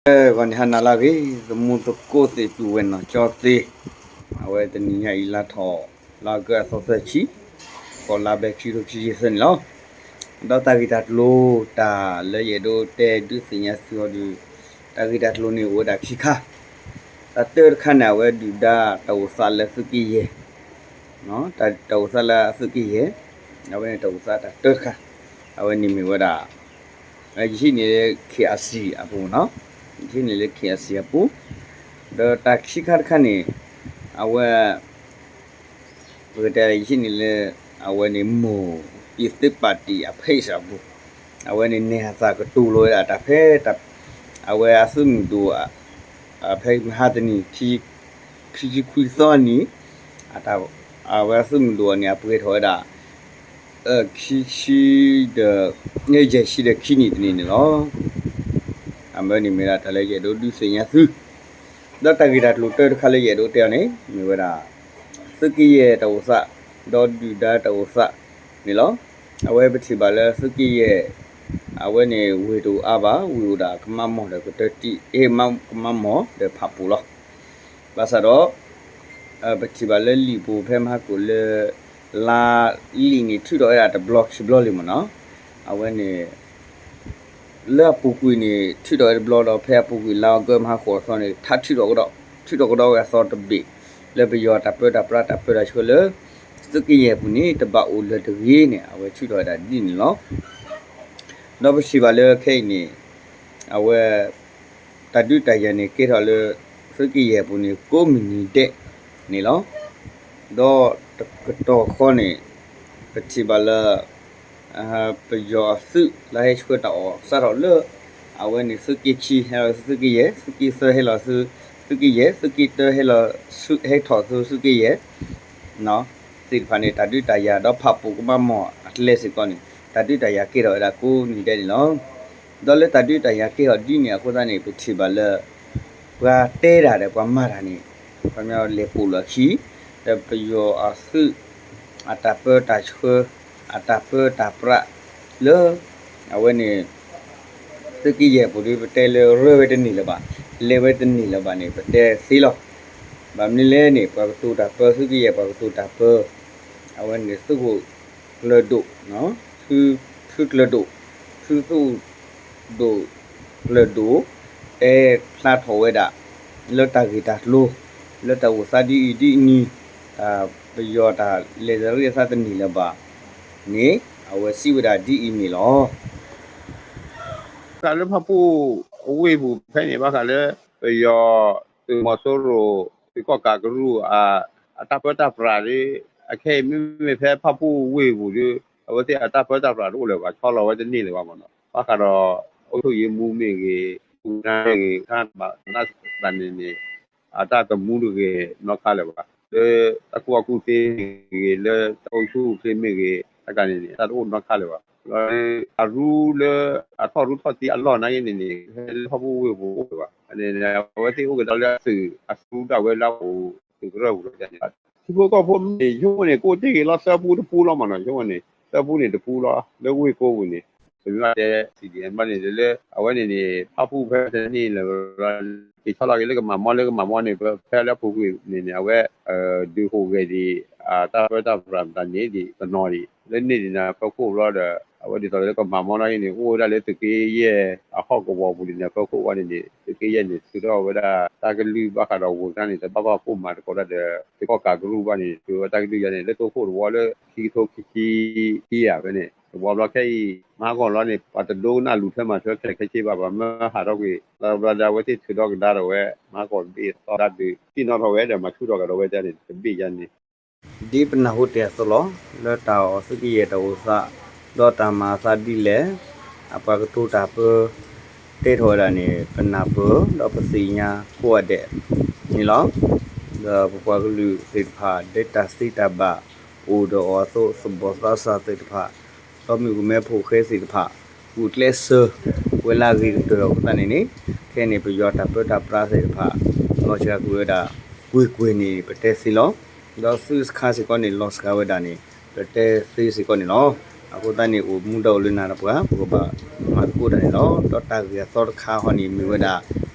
ဂီၤန့ၣ်ဟါနၤလၢအဂ့ၤ, သမူသကိးသ့ၣ်ပုၢ်ဝဲၢ်နီၢ်ကၠီသ့ၣ်, အဝဲတနံၤညါအံၤလါထီၣ် လါအီကူးအသီသၢဆံ, ဃိးလါဘဲခံထိခံဆံသၢန့ၣ်လီၤ. ဒီးတၢ်ဂ့ၢ်တၢ်ကျိၤတၢ်လၢယအဲၣ်ဒိးတဲဒုးသ့ၣ်ညါသုအီၤဒီး, တၢ်ဂ့ၢ်တၢ်ကျိၤန့ၣ်အိၣ်ဝဲဒၣ်ခံခါ, တၢ်တၢတခါန့ၣ် အဝဲဒုၣ်ဒါတၢ်အိၣ်သးလၢသုးက့ယဲၢ်, တၢ်အိၣ်သးလၢသုးက့ယဲၢ်, အဝဲန့ၣ်တၢ်အိၣ်သးတၢ်တၢတခါ, အဝဲန့ၣ်မ့ၢ်ဝဲဒၣ် ယဟံးန့ၢ်လၢ ခ့အၣ်စံၣ် အပူၤနီၤ, ယဟံးန့ၢ်လၢ ခ့အၣ်စံၣ် အပူၤ, ဒီးတၢ်ခံခါတခါန့ၣ် အဝဲ ပကတဲယဟံးန့ၢ်လၢ အဝဲန့ၣ်မိၢ် ပြည်သူ့ပါတီ အ page အပူၤ, အဝဲန့ၣ်နဲၣ်အသးကတိၤလီၤဝဲဒၣ်တၢ်ဖဲ အဝဲအသုးမုၢ်ဒိၣ် ဖဲမဟါတနံၤ ခံဆံခွံသီနံၤ, အဝဲအသုးမုၢ်ဒိၣ်အန့ၣ် အပှဲၤထီၣ်ဝဲဒၣ် ခံဆံဒီး ယဲၢ်ဆံဒီးခံနံၣ်တနံၤန့ၣ်လီၤ. အဝဲန့ၣ်မ့ၢ်ဒၣ်တၢ်လၢယအဲၣ်ဒိးဒုးသ့ၣ်ညါသု, ဒီးတၢ်ဂ့ၢ်တၢ်ကျိၤတၢတခါလၢယအဲၣ်ဒိးတဲအီၤန့ၣ် မ့ၢ်ဝဲဒၣ် သုးက့ယဲၢ်တၢ်အိၣ်သး ဒီးဒုၣ်ဒါတၢ်အိၣ်သးန့ၣ်လီၤ. အဝဲပထံၣ်ဘၣ်လၢသုးက့ယဲၢ် အဝဲန့ၣ်ဝ့ၢ်တအိၣ်အါဘၣ်, ဝ့ၢ်အိၣ်ဒၣ်ကမါမီၢ်ဒီးကတၢၢ်တံၢ်, ကမါမီၢ်ဒီးဖးပူၤလီၤ. ဘၣ်ဆၣ်ဒီး ပထံၣ်ဘၣ်လၢလံာ်ပူၤဖဲမဟါကိၣ်လၢ လါလံာ်န့ၣ် ထုးထီၣ်ဝဲဒၣ်တဘျီခံဘျီလံမ့ၢ်နီၤ, အဝဲန့ၣ် လၢအပူၤကွံာ်န့ၣ် ထုးထီၣ်ဝဲတဘျီဒီး ဖဲအပူၤကွံာ်လါအီကူးမဟါဃိးသီန့ၣ် ထါထုးထီၣ်ကဒီး, ထုးထီၣ်ကဒီးဝဲအသီတဘ့ၣ်, လၢပယီၤတၢ်ပၢတၢ်ပြးတၢ်ပၢတၢ်ဆှၢလၢ သုးက့ယဲၢ်အပူၤန့ၣ် တဘၣ်အိၣ်လၢၤတဂ့ၤန့ၣ် အဝဲထုးထီၣ်ဝဲဒၣ်ဒ်န့ၣ်လီၤ. ဒီးပထံၣ်ဘၣ်လၢခဲအံၤန့ၣ် အဝဲ တၢ်ဒုးတၢ်ယၤန့ၣ်ကဲထီၣ်လၢ သုးက့ယဲၢ်အပူၤန့ၣ် ကိးမုၢ်နံၤဒဲးန့ၣ်လီၤ. ဒီးတကတီၢ်ဃီန့ၣ် ပထံၣ်ဘၣ်လၢ ပယီၤအသုးလၢဟဲဆှၢတၢ်အီၣ်စးထီၣ်လၢ အဝဲန့ၣ်သုးက့ခံ ဟဲလီၤသုးက့ယဲၢ်, သုးက့သၢဟဲလီၤသုးက့ယဲၢ်, သုးက့တၢဟဲလီၤ ဟဲထီၣ်သုးက့ယဲၢ် သ့ၣ်တဖၣ်န့ၣ် တၢ်ဒုးတၢ်ယၤဒီးဖးပူၤကမါမီၢ်အကျဲစ့ၢ်ကီးန့ၣ် တၢ်ဒုးတၢ်ယၤကဲထီၣ်ဝဲဒၣ်ကိးနံၤဒဲးန့ၣ်လီၤ. ဒီးလၢတၢ်ဒုးတၢ်ယၤကဲထီၣ်ဒ်န့ၣ်အဃိသတးန့ၣ် ပထံၣ်ဘၣ်လၢ ပှၤတဲတၢ်ဒီးပှၤမၤတၢ်န့ၣ် ခီပညီလဲၤပိာ်လိာ်အခံ, ဒီးပယီၤအသုး အတၢ်ပၢတၢ်ဆှၢ အတၢ်ပၢတၢ်ပြးလၢ အဝဲန့ၣ် သုးက့ယဲၢ်ပူၤဒီး ပတဲလၢရၢဝဲတန့ၢ်လၢၤဘၣ်, လဲၤဝဲတန့ၢ်လၢၤဘၣ်န့ၣ် ပတဲသ့လီၤ. ဘၣ်မနုၤလဲၣ်န့ၣ် ပှၤကတိၤတၢ်ပၢသုးက့ယဲၢ် ပှၤကတိၤတၢ်ပၢ အဝဲန့ၣ်သုးခိၣ်ကျၢၤဒိၣ် ဖုကျၢၤဒိၣ် ဖုသုးဒိၣ်ကျၢၤဒိၣ် တဲဖျါထီၣ်ဝဲဒၣ် လၢတၢ်ဂ့ၢ်တၢ်ကျိၤ လၢတၢ်အိၣ်သးဒ်အံၤဒ်အံၤ တၢ်ပယီၤတၢ်လဲၤတရံးအသးတန့ၢ်လၢၤဘၣ်န့ၣ် အဝဲစံးဝဲဒၣ်ဒ်အံၤန့ၣ်လီၤ. ဘၣ်ဃးလၢဖၣ်ပူၣ်အဝ့ၢ်ပူၤဖဲန့ၣ် ဘၣ်ဃးလၢ ပယီၤသုးမီၤစိရိၤ သုးကီၣ်ကးကရူၢ် အတၢ်ပၢတၢ်ပြးဒီး အခဲအံၤမ့မ့ၢ်ဖဲဖၣ်ပူၣ်ဝ့ၢ်ပူၤဒီး အဝဲသ့ၣ်အတၢ်ပၢတၢ်ပြးတအိၣ်လၢၤဘၣ် ဆီလီၤဝဲတန့ၢ်လၢၤဘၣ်မ့ၢ်နီၤ. ဘၣ်ဃးဒီး အုပ်ချုပ်ရေးမှူးမ့ၢ်ဂ့ၤ မ့ၢ်ဂ့ၤ ခါဘၣ်သးန့ၣ်န့ၣ် အတၢ်တမူတဂ့ၤနီတခါလၢၤဘၣ်. လၢတၢ်ကူၣ်ဘၣ်ကူၣ်သ့မ့ၢ်ဂ့ၤ လၢတၢ်အိၣ်ဆူၣ်အိၣ်ချ့မ့ၢ်ဂ့ၤ တၢ်ကန့ၣ်န့ၣ် တၢ်တအိၣ်နီတခါလၢၤဘၣ်. လၢအရူလၢအထီၣ်ရူထီၣ်သံအလီၢ်နာ်က့န့ၣ်န့ၣ် ဖဲလၢဖၣ်ပူၣ်ဝ့ၢ်ပူၤအိၣ်လၢၤဘၣ်. အဝဲသ့ၣ်အိၣ်က့ၤဒီးလၢအသုးအရူဒၣ်ဝဲလၢအအိၣ်သုးကရၢၢ်ပူၤလီၤန့ၣ် ထံဖိကီၢ်ဖိမ့ၢ်န့ၣ် ယိၣ်န့ၣ် ကအိၣ်တ့ၢ်ဂ့ၤလီၤသၢပူတပူလီၤမ့ၢ်နီၤ. ယိၣ်န့ၣ် သၢပူတပူလီၤ လၢဝ့ၢ်ကိပူၤန့ၣ် ပမ့ၢ်တဲ CDM ဘၣ်န့ၣ် လၢအဝဲန့ၣ်န့ၣ် ဖၣ်ပူၣ်ဖဲတန့ၢ်လၢၤ က့ၤဆီလီၤက့ၤလၢကမၤမီၢ်လၢကမၤမီၢ်န့ၣ် ဖဲလၢအပူၤကွံာ်န့ၣ်န့ၣ် အဝဲ ဒုးဟူးဂဲၤဒံး တၢ်ပၢတၢ်ပြးမတၤန့ၣ်ဒံးတနီၤဒံး လၢန့ၣ်ဒံးန့ၣ် ဖၢခိၣ်ဘျီဒီး အဝဲဒ်သိးလၢကမၤမီၢ်နာ်က့န့ၣ် အိၣ်ဝဲဒၣ်လၢသုးက့ယဲၢ်အဟီၣ်ကဝီၤပူၤန့ၣ်န့ၣ် ဖၢခိၣ်ဝဲန့ၣ်န့ၣ် သုးက့ယဲၢ်န့ၣ် ထုးထီၣ်ဝဲဒၣ်တၢ်ကလုၢ်ဘၣ်ဃးဒီးဝ့ၢ်ကါန့ၣ် တဘၣ်ဘၣ်ကိၣ်မၤတကိးတၢ်ဒီး သုးကီၣ်ကးကရူၢ်ဘၣ်န့ၣ် ထုးဝဲတၢ်ကလုၢ်ယါန့ၣ် လၢသိခိၣ်တဝီလၢခံကထိခံဆံခံယၤဖဲန့ၣ် တဝီဘျီခဲအံၤ မဟါကီၢ်လီၤန့ၣ် ပှၤတဒိကနၣ်လူၤထွဲမၤထွဲခဲလၢာ်ခဲဆ့ဘၣ် ပှၤမၢဟးထီၣ်ကွံာ် လၢဘျီဒီးအဝဲသ့ၣ်ထုးထီၣ်ကဒါဒီးဝဲ မဟါကီၢ်ဘ့ၣ်သီဒါဒုး သ့ၣ်နီၣ်ထီၣ်ဝဲဒီးမၤဆူၣ်ထီၣ်ကဒီးဝဲဒၣ်န့ၣ် တဘ့ၣ်ယါန့ၣ် ဒ်ပနၢ်ဟူတ့ၢ်အသိးလီၤ. လၢတၢ်အီၣ်သုးက့ယဲၢ်တၢ်အိၣ်သး ဒီးတၢ်မၤအသးဒ်လဲၣ် အပှၤကတိၤတၢ်ပၢ တဲထီၣ်ဝဲဒၣ်န့ၣ် ပနၢ်ပၢၢ် ဒီးပသ့ၣ်ညါကိးဂၤဒဲးန့ၣ်လီၤ. ဒီးပပှၤကလုာ်သ့ၣ်တဖၣ် ဒ်တၢ်သ့တၢ်ဘၣ်အိၣ်ဒီးအီၤအသိး သဘီၣ်သးစၢ်သ့ၣ်တဖၣ် ဒီးမုၣ်ကမဲဖိဃဲသ့ၣ်တဖၣ် ဂုာ်ကျဲးစၢးဝဲလၢအဂ့ၤကတၢၢ်အဃိသတးန့ၣ်န့ၣ် ခဲအံၤန့ၣ် ပယီၤတၢ်ပၢတၢ်ပြးသ့ၣ်တဖၣ် လီၤစှၤကွံာ်ဝဲဒၣ် ကွ့ၢ်ကွ့ၢ်န့ၣ် ပတဲသ့လီၤ. ဒီးသုးစခါစ့ၢ်ကီးန့ၣ် လီၤစှၤဝဲဒၣ်န့ၣ် ပတဲသ့စ့ၢ်ကီးန့ၣ်လီၤ. အဃိသတးန့ၣ် အိၣ်မူဒီးအိၣ်လၢနၤဒီးပှၤ ပကဘၣ်မၤသကိးတၢ်န့ၣ်လီၤ. ဒီးတၢ်ဂ့ၢ်အသီတခါဟီန့ၣ် မ့ၢ်ဝဲဒၣ်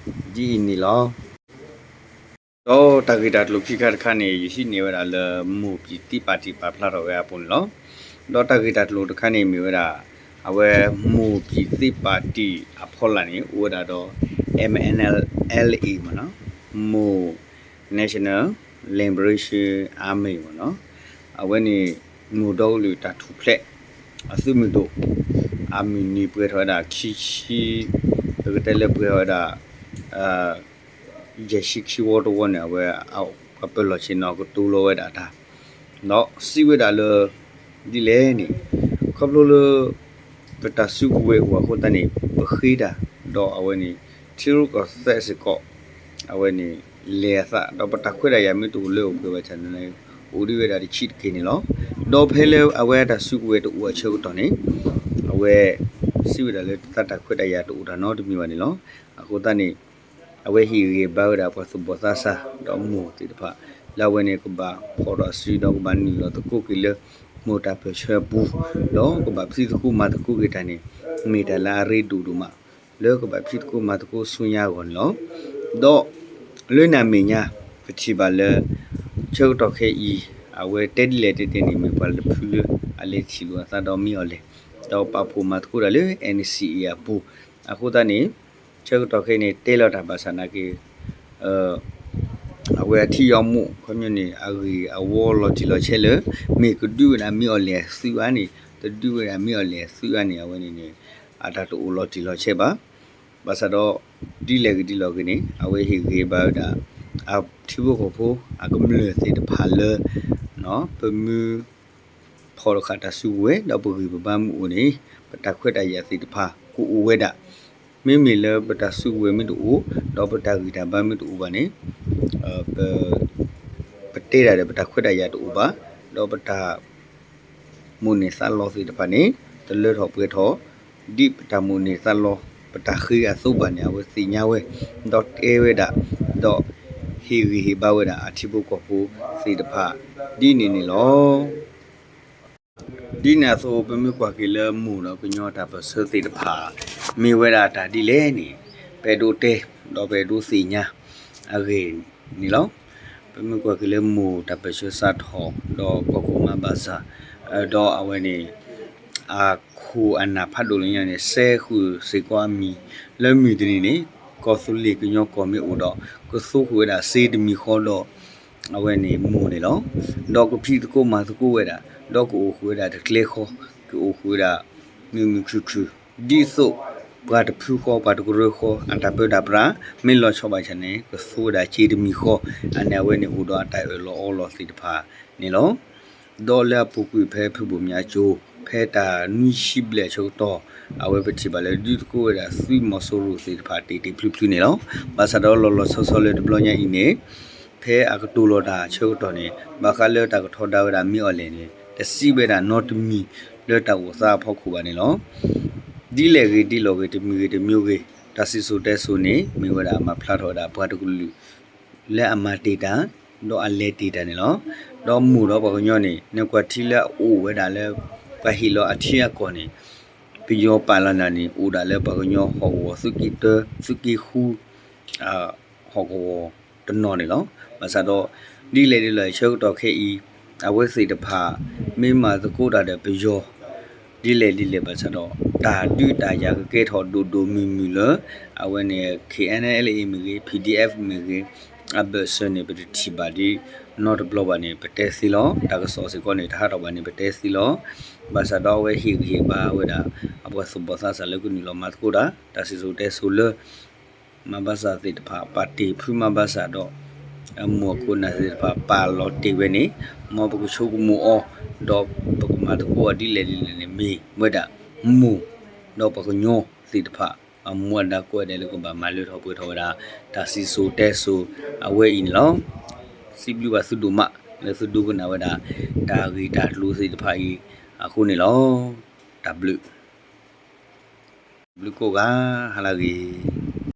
ဒ်အံၤန့ၣ်လီၤ. ဒီးတၢ်ဂ့ၢ်တၢ်ကျိၤခံခါတခါန့ၣ် ယဟံးန့ၢ်ဝဲဒၣ်လၢ မိၢ်ပံၤသံပၣ်တံၣ်ပာ်ဖျါထီၣ်ဝဲအပူၤန့ၣ်လီၤ. ဒီးတၢ်ဂ့ၢ်တၢ်ကျိၤတခါန့ၣ်မ့ၢ်ဝဲဒၣ် အဝဲမိၢ်ပံၤသံပၣ်တံၣ်အဖီလာ်န့ၣ် အိၣ်ဝဲဒၣ်ဒီး M N L A မ့ၢ်နီၤ, မိၢ် National Liberation Army မ့ၢ်နီၤ, အဝဲန့ၣ် မိၢ်ဒီကလုာ်တၢ်ထူၣ်ဖျဲး အသုးမုၢ်ဒိၣ် အမုၢ်နံၤပှဲၤထီၣ်ဝဲဒၣ်ခံဆံ, ပကတဲလၢပှဲၤထီၣ်ဝဲဒၣ် ယဲၢ်ဆံခံဝီတဝီန့ၣ် အဝဲ ပှၤပၢၤလီၢ်ဆ့ၣ်နီၤကတိၤလီၤဝဲဒၣ်တၢ် ဒီးစံးဝဲဒၣ်လၢ ဒ်လဲၣ်န့ၣ် ခီဖျိလၢ ပတၢ်စုကဝဲၤအိၣ်အဃိသတးန့ၣ် ပဃ့တၢ် ဒီးအဝဲန့ၣ် ထံရူၢ်ကီၢ်သဲးစ့ၢ်ကီး အဝဲန့ၣ် လဲၤအသး ဒီးပတၢ်ခွဲးတၢ်ယာ်မ့ၢ်တအိၣ်လၢအိၣ်ပှဲၤဘၣ်ဆၣ်န့ၣ် အိၣ်ဒံးဝဲဒၣ်တဆံးတက့ၢ်န့ၣ်လီၤ. ဒီးဖဲလၢအဝဲအတၢ်စုကဝဲၤတအိၣ်အဆၢကတီၢ်န့ၣ် အဝဲ စံးဝဲဒၣ်လၢတၢ်ခွဲးတၢ်ယာ်တအိၣ်တၢ်နီတမံၤဘၣ်န့ၣ်လီၤ. အဃိသတးန့ၣ် အဝဲဟ့ၣ်ဂံၢ်ဘါဝဲဒၣ်ပှၤသူၣ်ဘီၣ်သးစၢ် ဒီးမိၢ်သ့ၣ်တဖၣ် လၢအဝဲန့ၣ်ကဘၣ်ဖီၣ်ဒီးစု ဒီးကဘၣ်နုာ်လီၤသကိးက့ၤလၢ မိၢ်တၢ်ပၢၢ်ဆၢအပူၤ ဒီးကဘၣ်ဖံးသကိးမၤသကိးက့ၤတၢ်န့ၣ် မ့ၢ်တၢ်လၢအရ့ဒိၣ်ဒိၣ်မး လၢကဘၣ်ဖံးသကိးမၤသကိးဆူညါအဂီၢ်န့ၣ်လီၤ. ဒီး လၢနံၤမဲာ်ညါ ပထံၣ်ဘၣ်လၢ ဆၢကတီၢ်ခဲအံၤ အဝဲတဲဒ်လဲၣ်တဲဒ်န့ၣ် မ့ၢ်ပှၤလၢတဖုလၢ အလဲၤထံၣ်လိာ်အသးဒီးမ့ၢ်အီၤလဲၣ် ဒီးပာ်ဖှိၣ်မၤသကိးတၢ်လၢ N C A အပူၤ အဃိသတးန့ၣ် ဆၢကတီၢ်ခဲအံၤန့ၣ် တဲလီၤတၢ်ဘၣ်ဆၣ်နာ်က့ အဝဲအထံအမူး ခီပညီန့ၣ် အဂ့ၢ်အဝီလီၤတံၢ်လီၤဆဲးလၢ မ့ၢ်ကဒုးဝဲဒၣ်မ့ၢ်အီၤလဲၣ်သုးဧါန့ၣ် တဒုးဝဲဒၣ်မ့ၢ်အီၤလဲၣ်သုးဧါန့ၣ် အဝဲန့ၣ်န့ၣ် အတၢ်တအိၣ်လီၤတံၢ်လီၤဆဲးဘၣ်. ဘၣ်ဆၣ်ဒီး ဒ်လဲၣ်ဂ့ၤဒ်လဲၣ်ဂ့ၤန့ၣ် အဝဲဟ့ၣ်ဂံၢ်ဘါဝဲဒၣ် အထံဖိကီၢ်ဖိ အကမျၢၢ်သ့ၣ်တဖၣ်လၢ ပမ့ၢ် ဖီၣ်တဃာ်တၢ်စုကဝဲၤ ဒီးပဂံၢ်ပဘါမ့ၢ်အိၣ်န့ၣ် ပတၢ်ခွဲးတၢ်ယာ်သ့ၣ်တဖၣ်ကအိၣ်ဝဲဒၣ်. မ့မ့ၢ်လၢပတၢ်စုကဝဲၤမ့ၢ်တအိၣ် ဒီးပတၢ်ဂံၢ်တၢ်ဘါမ့ၢ်တအိၣ်ဘၣ်န့ၣ် ပ ပတဲဒၣ်ဒီးပတၢ်ခွဲးတၢ်ယာ်တအိၣ်ဘၣ်, ဒီးပတၢ် မိၣ်န့ၢ်သးလီသ့ၣ်တဖၣ်န့ၣ် တလၢထီၣ်ပှဲၤထီၣ် ဒ်ပတၢ်မိၣ်န့ၢ်သးလီ ပတၢ်ဃ့အသိးဘၣ်န့ၣ် အဝဲသ့ၣ်ညါဝဲ ဒီးတဲဝဲဒၣ် ဒီးဟ့ၣ်ဂံၢ်ဟ့ၣ်ဘါဝဲဒၣ် အထံဖိကီၢ်ဖိသ့ၣ်တဖၣ် ဒ်န့ၣ်န့ၣ်လီၤ. ဒ်န့ၣ်အသိး ပမ့ၢ်ကွၢ်က့ၤလၢမိၢ်ဒီးကညီတၢ်ပၢၢ်ဆၢသ့ၣ်တဖၣ် မ့ၢ်ဝဲဒၣ်တၢ်ဒ်လဲၣ်န့ၣ် ပအဲၣ်ဒိးတဲ ဒီးပအဲၣ်ဒိးသ့ၣ်ညါအဂ့ၢ်န့ၣ်လီၤ. ပမ့ၢ်ကွၢ်က့ၤလၢမိၢ်တၢ်ပၢၢ်ဆၢစးထီၣ် ဒီးကီၢ်ခိၣ်မၤဘၣ်ဆၣ် ဒီးအဝဲန့ၣ် အခိၣ်အနၢ်ဖးဒိၣ်လၢညါန့ၣ် စဲဃုာ်စ့ၢ်ကီးအမံၤ လၢမုၢ်တနံၤန့ၣ် ကီၢ်သူလ့ၤကညီကီၢ်မ့ၢ်အိၣ်ဒီး ကသူဃုာ်ဝဲဒၣ်စ့တမံၤဃီဒီး အဝဲန့ၣ်မိၢ်န့ၣ်လီၤ. ဒီးကဖံးသကိးမၤသကိးဝဲဒၣ် ဒီးကအိၣ်ဃုာ်ဝဲဒၣ်တကျဲဃီ ကအိၣ်ဃုာ်ဝဲဒၣ် မုာ်မုာ်ခုၣ်ခုၣ် ဒ်သိးပှၤတဖုဃီ ပှၤတကရၢဃီ အတၢ်ပၢတၢ်ပြး မ့ၢ်လီၤဆီဘၣ်ဆၣ်န့ၣ် ကသူဝဲဒၣ်စ့တမံၤဃီ အန့ၣ်အဝဲန့ၣ်အိၣ်ဒီးအတၢ်အၢၣ်လီၤအီလီၤသ့ၣ်တဖၣ်န့ၣ်လီၤ. ဒီးလၢအပူၤကွံာ်ဖဲဖုဘိၣ်မၠါကၠိ ဖဲတၢ်နွံဆံဘျဲၣ်အဆၢကတီၢ် အဝဲပထံၣ်ဘၣ်လၢဒုးသကိးဝဲဒၣ်သုးမီၤစိရိၤသ့ၣ်တဖၣ်တ့ၢ်တ့ၢ်ဖျုးဖျုးန့ၣ်လီၤ. ဘၣ်ဆၣ်ဒီးလီၤလီၤဆီဆီလၢတဘျီညါအံၤန့ၣ် ဖဲအကတိၤလီၤတၢ်အဆၢကတီၢ်န့ၣ် ဘၣ်ဃးလၢတၢ်ကထီဒါဝဲဒၣ်မ့ၢ်အီၤလဲၣ်န့ၣ် တစံးဝဲဒၣ်နီတမံၤလၢတၢ်အိၣ်သးအဖီခိၣ်ဘၣ်န့ၣ်လီၤ. ဒ်လဲၣ်ဂ့ၤဒ်လဲၣ်ဂ့ၤ တမံၤဂ့ၤတမံၤဂ့ၤ တၢ်စံၣ်စိၤတဲစိၤန့ၣ် မ့ၢ်ဝဲဒၣ်မၤဖျါထီၣ်ဝဲဒၣ်ပှၤတကလုာ် လၢအမၤတ့ၢ်တၢ် ဒီးအလဲၤတ့ၢ်တၢ်န့ၣ်လီၤ. ဒီးမိၢ်ဒီးပှၤကညီန့ၣ် နကွၢ်ထံလၢအအိၣ်ဝဲဒၣ်လၢ ပှၤဟ့ၣ်လီၤအထံအကီၢ်န့ၣ် ပယီၤပာ်လီၤနၤန့ၣ် အိၣ်ဒၣ်လၢပှၤကညီဟီၣ်ကဝီၤသုးက့တၢ သုးက့ဃု ဟီၣ်ကဝီၤတနီၤန့ၣ်လီၤ. ဘၣ်ဆၣ်ဒီး ဒ်လဲၣ်ဒ်လဲၣ်ဆၢကတီၢ်ခဲအံၤ အဝဲသ့ၣ်တဖၣ် မ့ၢ်မၤသကိးတၢ်ဒီးပယီၤ ဒ်လဲၣ်ဒ်လဲၣ်ဘၣ်ဆၣ်ဒီး တၢ်ဒုးတၢ်ယၤကကဲထီၣ်ဒိၣ်ဒိၣ်မုၢ်မုၢ်လၢ အဝဲန့ၣ် K N L A မ့ၢ်ဂ့ၤ P D F မ့ၢ်ဂ့ၤ အဘၢၣ်စၢၤန့ၣ် ပတထံၣ်ဘၣ်ဒ်နီတဘျီဘၣ်န့ၣ် ပတဲသ့လီၤ. တၢ်ကစီၣ်စ့ၢ်ကီးန့ၣ် တဟးထီၣ်ဘၣ်န့ၣ် ပတဲသ့လီၤ. ဘၣ်ဆၣ်ဒီးအဝဲဟ့ၣ်ဂံၢ်ဟ့ၣ်ဘါဝဲဒၣ် အပှၤသူၣ်ဘီၣ်သးစၢ်လၢကနုာ်လီၤမၤသကိးတၢ် တၢ်စံၣ်စိၤတဲစိၤလၢ မၤဘၣ်စၢ်သ့ၣ်တဖၣ် ပာ်တ့ၢ်ဖုမၤဘၣ်စၢ်ဒီး အမိၢ်အခိၣ်နၢ်သ့ၣ်တဖၣ်ပာ်လီၤတ့ၢ်ဝဲန့ၣ် မ်ပကဆိကမိၣ်အီၤ ဒီးပကမၤသကိးအီၤဒ်လဲၣ်ဒ်လဲၣ်န့ၣ် မ့ၢ်ဝဲဒၣ်မိၢ် ဒီးပှၤကညီသ့ၣ်တဖၣ် အမူအဒါကိးဂၤဒဲးလၢကဘၣ်မၤလၢထီၣ်ပှဲၤထီၣ်ဝဲဒၣ် တၢ်စံၣ်စိၤတဲစိၤအဝဲအံၤန့ၣ်လီၤ. စံးဘျုးဘၣ်သုဒိၣ်မး လၢသုဒိကနၣ်ဝဲဒၣ် တၢ်ဂ့ၢ်တၢ်ကျိၤသ့ၣ်တဖၣ်အံၤအဃိန့ၣ်လီၤ. တၢ်ဘျုး ဘျုးကိးဂၤ ဟါလၢအဂ့ၤ